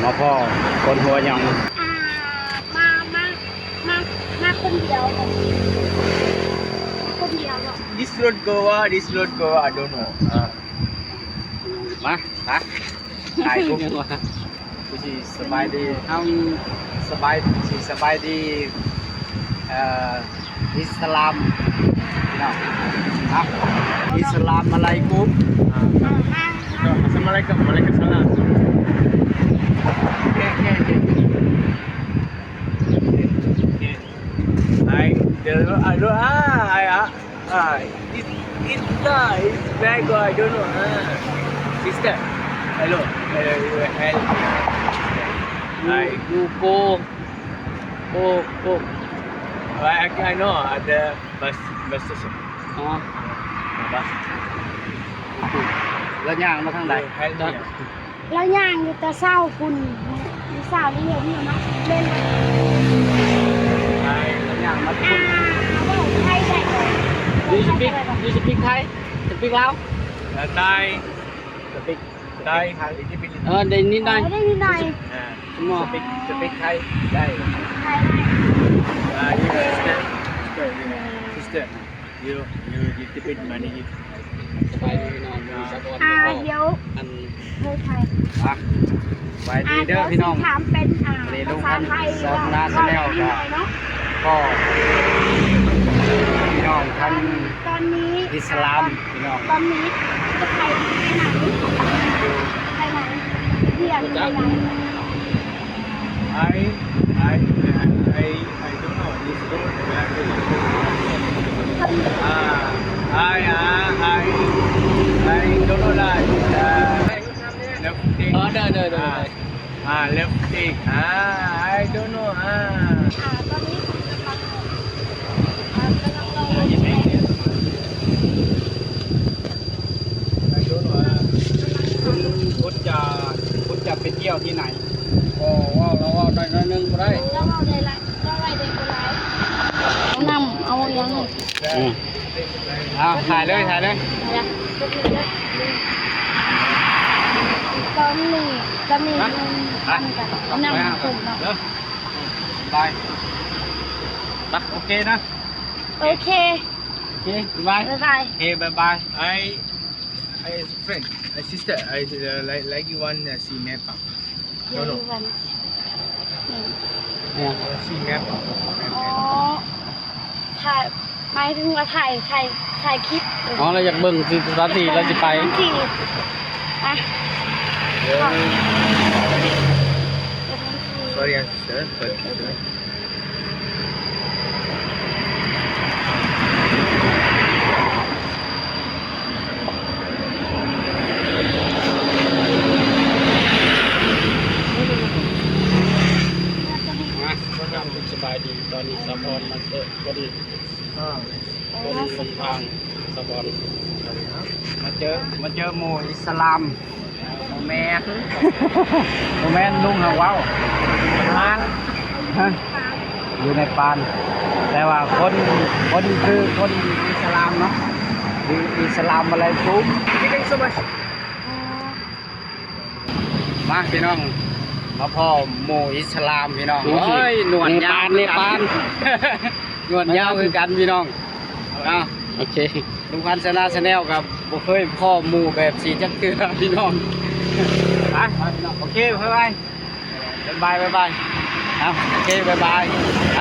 ມາພໍ້ຄົນຫົວຫຍັງ? ອ່າ ມາ ມາ ມາ ມາຄົນດຽວບໍ? ມາຄົນດຽວບໍ? This road Goa, this road Goa, I don't know. ມາ ມາ ຖ່າຍຮູບ ຫຍັງວະ? ຄືຊິສະບາຍດີ ເຮົາສະບາຍ ຊິສະບາຍດີ ເອີ ອິດສະລາມ ພີ່ນ້ອງ ອ່ະ ອິດສະລາມມະໄລກຸມ ອ່າ ອັສສະລາມມະໄລກຸມ ວະໄລກຸມສະລາມ ໂອເຄ ໂອເຄ ໂອເຄ Hi, hello, hello, hi, ah, ah, it, it, ah, it's bag, I don't know, ah. Sister, hello, hello, you help me. Hi. You, you go, go, go. I, I, I know, at the bus, bus station. ອໍ bus. ລະຍ່າງມາທາງໃດ? You help me. ລາວຍ່າງຢູ່ແຕ່ເຊົ້າພຸ້ນ ມື້ເຊົ້ານີ້ເຫັນຢູ່ເນາະ ເຫຼັ້ນ ລາວຍ່າງມາ ອ່າ ເວົ້າໄທໄດ້ບໍ່? You speak, you speak Thai? Speak Lao? ເອີ Thai. Speak Thai. ເອີ ໄດ້ນິດໜ້ອຍ ອໍ ໄດ້ນິດໜ້ອຍ ອ່າ ສະມອງ Speak, speak Thai ໄດ້ ໄທໄດ້ ອ່າ you sister, sister, you. ຢູ່ ຢູ່ ຢູ່ທີ່ເປັນມານີ້ ສະບາຍດີພີ່ນ້ອງ ມື້ນີ້ສາວອອນ ອ່າ ກໍ ດຽວ ອັນ ເຮີຍ ໄທ ອ່ະ ສະບາຍດີເດີພີ່ນ້ອງ ອ່າ ດຽວຊິຖາມເປັນ ອ່າ ມື້ນີ້ລຸງພັນ ສາວນາ Channel ກໍ ເນາະ ກໍ ພີ່ນ້ອງທັງ ຕອນນີ້ ອິດສະລາມ ອ່າ ພີ່ນ້ອງ ຕອນນີ້ຈະໄປ ໄປໄຫນ? ໄປໄຫນ? ໄປວຽກ ໄປໄຫນ? I, I, I, I don't know. This road, uh, ah, I, ah, I, I don't know that. Uh, left take. ອໍ ເດີ ເດີ ເດີ ອ່າ ເລິບອີກ ອ່າ I don't know ອ່າ ອ່າ ຕອນນີ້ເຂົາກຳລັງ ອ່າ ກຳລັງລໍລົດໄຟ I don't know ອ່າ ຄຸນ ຄຸນຈະ ຄຸນຈະໄປທ່ຽວທີ່ໄຫນ? ບໍ່ເວົ້າ ລາວເວົ້າໄດ້ໜ້ອຍໜຶ່ງບໍ່ໄດ້ ລາວເວົ້າໄດ້ຫຼາຍ ລາວເວົ້າໄດ້ບໍ່ຫຼາຍ ເອົານ້ຳ ເອົາຫຍັງ? ອືມ ເອົາ ຖ່າຍເລີຍ ຖ່າຍເລີຍ ຕອນນີ້ ຕອນນີ້ ຮະ? ມັນກະ ໄປ ນ້ຳ ຫາ ຂຶ້ນເນາະ ໄປ ໄປ ໂອເຄນະ ໂອເຄ ໂອເຄ ບາຍບາຍ ບາຍບາຍ ໂອເຄ ບາຍບາຍ I, I friend, I sister, I, uh, like, like you want, uh, see map. ເອີ ເອີ ຊີແມັບ ອໍ ຖ່າຍ ໝາຍເຖິງວ່າຖ່າຍ ຖ່າຍ ຖ່າຍຄລິບ ອໍ ລາວຢາກເບິ່ງສະຖານທີ່ ລາວຊິໄປ ສະຖານທີ່ ອ່ະ ເອີ ສະຖານທີ່ Sorry, sister, sorry, sister. ມາ ສະບາຍດີ ຕອນນີ້ສາວພອນມາເຈີ ພໍດີ ອ່າ ເປັນເສັ້ນທາງສະບອນ ມາເຈີ ມາເຈີໝູ່ອິດສະລາມ ບໍ່ແມ່ນ ບໍ່ແມ່ນ ລຸງຫາເວົ້າ ປານ ຮະ ຢູ່ໃນປານ ແຕ່ວ່າຄົນ ຄົນຄືຄົນອິດສະລາມເນາະ ອິດສະລາມມາໄລກຸມ Thank you so much. ມາພີ່ນ້ອງ ມາພໍ້ໝູ່ອິດສະລາມພີ່ນ້ອງ ໂອ້ຍ ໜວດຍາວ ເນປານ ເນປານ ໜວດຍາວຄືກັນພີ່ນ້ອງ ເອົາ ໂອເຄ ລຸງພັນຊະນະ Channel ກໍບໍ່ເຄີຍພໍ້ໝູ່ແບບນີ້ຈັກເທື່ອພີ່ນ້ອງ ໄປ ໂອເຄ ບາຍບາຍ ບາຍບາຍ ບາຍບາຍ ເອົາ ໂອເຄ ບາຍບາຍ ໄປ.